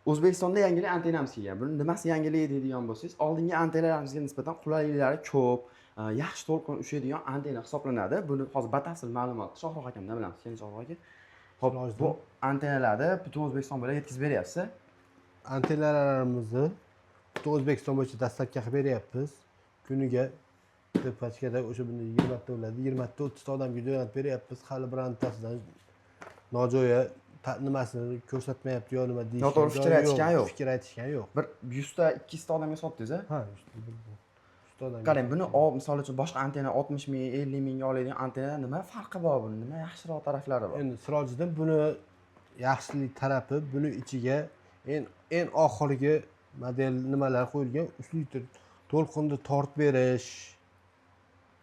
O'zbekistonda yangilik antennamiz kelgan. Buni nimasi yangilik deydigan bo'lsangiz, oldingi antennalarimizga nisbatan qulayliklari ko'p, yaxshi to'lqin ushlaydigan antenna hisoblanadi. Buni hozir batafsil ma'lumot Shohruh akamdan bilamiz. Keling Shohruh aka. Xo'p, bu antennalarni butun O'zbekiston bo'ylab yetkazib beryapsiz. Antennalarimizni butun O'zbekiston bo'yicha доставка qilib beryapmiz. Kuniga bitta pachkada o'sha bunda 20 ta bo'ladi, 20 ta 30 ta odamga jo'natib beryapmiz. Hali birontasidan nojo'ya nimasini ko'rsatmayapti yo nima deyishgan Noto'g'ri fikr joyi aytishgan yo'q. Fikr aytishgan yo'q. Bir 100 ta, 200 ta odamga sotdingiz, a? Ha, 100 ta odamga. Qarang, buni misol uchun boshqa antenna 60 ming, 50 mingga oladigan antennadan nima farqi bor buni? Nima yaxshiroq taraflari bor? Endi Sirojiddin, buni yaxshilik tarafi, buni ichiga eng oxirgi model nimalar qo'yilgan, uslubi to'lqinni tortib berish.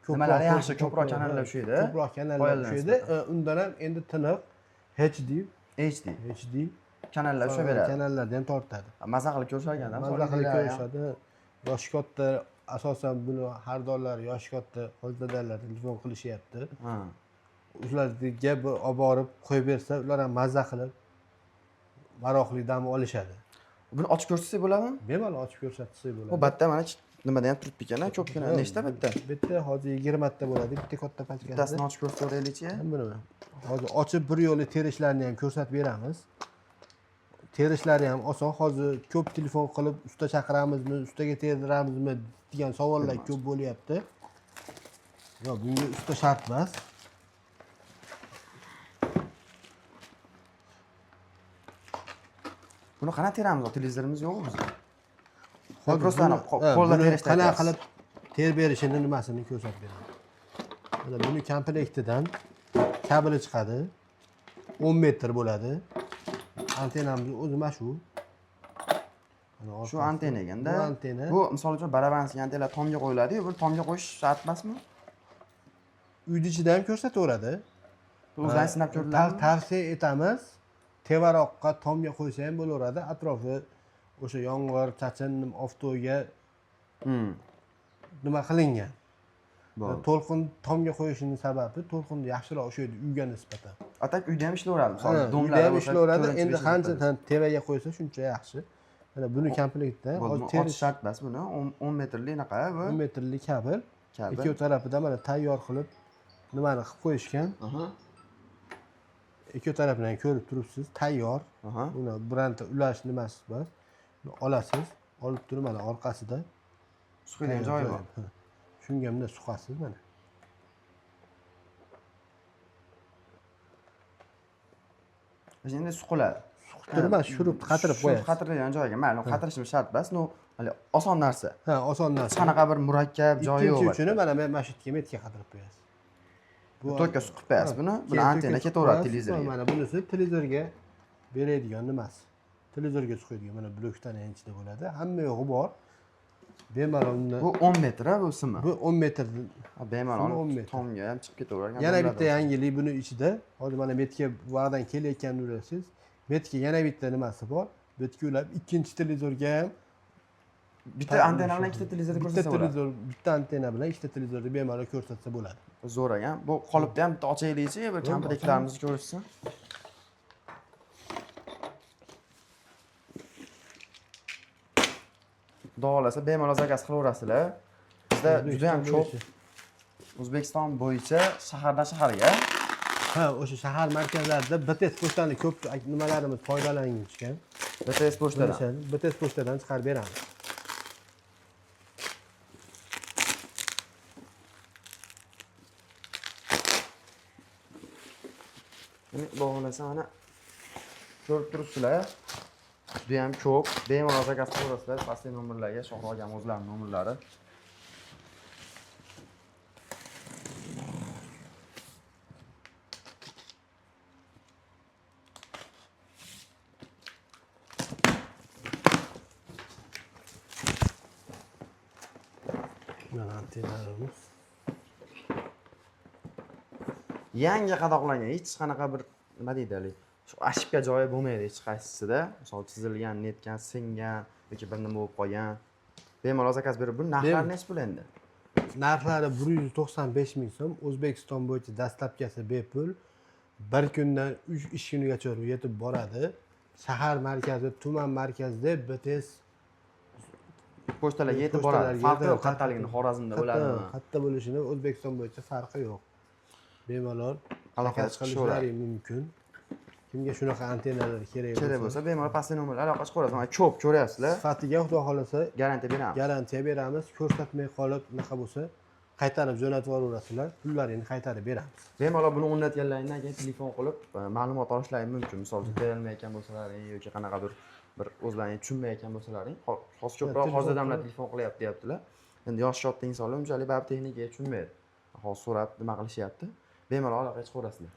Nimalari yaxshi, ko'proq kanallar ushlaydi. Ko'proq kanallar Qo'yilgan ushlaydi. Undan ham endi tiniq HD, HD HD kanallar ushlab beradi. Kanallarni ham tortadi. Maza qilib ko'rishar ekanda. Maza qilib ko'rishadi. Yoshi katta, asosan buni xaridorlar yoshi katta hojdadalar telefon qilishyapti. Ha. Ularga bir olib borib qo'yib bersa, ular ham maza qilib maroqli dam olishadi. Buni ochib ko'rsatsak bo'ladimi? Bemalol ochib ko'rsatsak bo'ladi. Bu bitta mana nimada ham turibdi ekan, ko'pgina nechta bitta? Bitta hozir 20 ta bo'ladi, bitta katta pachkasi. Bittasini ochib ko'rsataylikchi. Buni hozir ochib bir yo'li terishlarini ham ko'rsatib beramiz. Terishlari ham oson. Hozir ko'p telefon qilib usta chaqiramizmi, ustaga terdiramizmi degan savollar ko'p bo'lyapti. Yo'q, bunga usta shart emas. Buni qanaqa teramiz? Televizorimiz yo'q bizda. Hozir Просто ana qo'lda terishni qanaqa aytyapsiz. qilib ter berishini nimasini ko'rsatib beraman. Mana buni komplektidan kabeli chiqadi. 10 metr bo'ladi. Antennamiz o'zi mana shu. Mana Shu orqasi. antenna ekanda. Bu antenna. Bu misol uchun barabanskiy antenna tomga qo'yiladi-yu, buni tomga qo'yish shart emasmi? Uyni ichida ham ko'rsataveradi. O'zlari sinab ko'rdilarmi? Tavsiya etamiz. Tevaroqqa tomga qo'ysa ham bo'laveradi. Atrofi o'sha yomg'ir, chachin, oftoga nima qilingan. Bo'ldi. To'lqin tomga qo'yishining sababi to'lqinni yaxshiroq ushlaydi uyga nisbatan. А так uyda ham ishlayveradi. Misol Ha, domlarda uyda ham bo'lsa, ishlayveradi. 4-inchi, Endi 5-inchi qancha metrda. tevaga qo'ysa shuncha yaxshi. Mana buni komplektda Bo'ldi, hozir buni terish ochish shart emas buni. 10 metrli anaqa bu. 10 metrli kabel. Kabel. Ikki tarafida mana tayyor qilib nimani qilib qo'yishgan. Ikki tarafidan ko'rib turibsiz, tayyor. Buni bironta ulash nimasi bor. Buni olasiz, olib turib mana orqasida Suqiydigan joyi bor. Ha. Shunga bunday suqasiz mana. Endi suqiladi. Suqib turib, mana shurupni qatirib Shurupni qo'yasiz. Qatiradigan joyiga mayli, qatirishim shart emas, no, hali oson narsa. Ha, oson narsa. Hech qanaqa bir murakkab joyi yo'q. Ikkinchi uchini mana mana shu yerga metga qatirib qo'yasiz. Bu Tokka suqib qo'yasiz buni. Buni Keyin antenna tokka ketaveradi suqib qo'yasiz. televizorga. Mana bunisi televizorga beradigan nimasi. Televizorga suqadigan mana blokdan ham ichida bo'ladi. Hamma yo'g'i bor. Bemalol unda Bu 10 metr bu simi. Bu 10 metr. Ha, bemalol Simi 10 metr. tomga ham chiqib ketaveradi. Yana bitta yangilik buni ichida. Hozir mana betga vardan kelayotganini ulaysiz. Betga yana bitta nimasi bor. Betga ulab ikkinchi televizorga ham bitta antenna bilan ikkita televizorni bitta ko'rsatsa bo'ladi. televizor, bitta antenna bilan ikkita televizorni bemalol ko'rsatsa bo'ladi. Zo'r ekan. Bu qolipda ham bitta ochaylikchi, bir komplektlarimizni ko'rishsin. Xudo xohlasa bemalol zakaz qilaverasizlar. Bizda juda ham ko'p O'zbekiston bo'yicha shahardan shaharga. Ha, o'sha shahar markazlarida BTS pochtani ko'p nimalarimiz foydalanishgan. BTS pochtadan. Bilishadi. BTS pochtadan chiqarib beramiz. Ya'ni xudo xohlasa mana ko'rib turibsizlar. Juda ham ko'p. Bemalol zakaz qilaverasizlar. Pastdagi nomerlarga Shohruh akam o'zlarining nomerlari. Mana antennalarimiz. Yangi qadoqlangan, hech qanaqa bir nima deydi haligi, shu ошибка joyi bo'lmaydi hech qaysisida. Misol chizilgan, netgan, singan yoki bir nima bo'lib qolgan. Bemalol zakaz berib, bu narxlari nechi pul endi? Narxlari 195 ming so'm. O'zbekiston bo'yicha dastlabkasi bepul. Bir kundan 3 ish kunigacha yetib boradi. Shahar markazi, tuman markazida BTS Pochtalarga yetib boradi. Pochtalarga Farqi yo'q, yetadi. qattaligini, Xorazmda bo'ladimi? Qayerda bo'lishini O'zbekiston bo'yicha farqi yo'q. Bemalol Aloqaga zakaz chiqishaveradi. qilishlari mumkin. Kimga shunaqa antennalar kerak Kerak bo'lsa, bemalol pastki nomerlar aloqa chiqaverasiz. Mana ko'p ko'ryapsizlar. Sifatiga xudo xohlasa Garantiya beramiz. Garantiya beramiz. Ko'rsatmay qolib, unaqa bo'lsa, qaytarib jo'natib yuboraverasizlar, pullaringni qaytarib beramiz. Bemalol buni o'rnatganlaringdan keyin telefon qilib ma'lumot olishlari mumkin. Misol uchun, berolmayotgan bo'lsalaring yoki qanaqadir bir o'zlaring tushunmayotgan bo'lsalaring, hozir ko'proq telefon hozir odamlar qilib. Telefon qilyapti deyaptilar. Endi yoshi katta insonlar unchalik baribir texnikaga tushunmaydi. Hozir so'rab nima qilishyapti. Bemalol aloqaga chiqaverasizlar.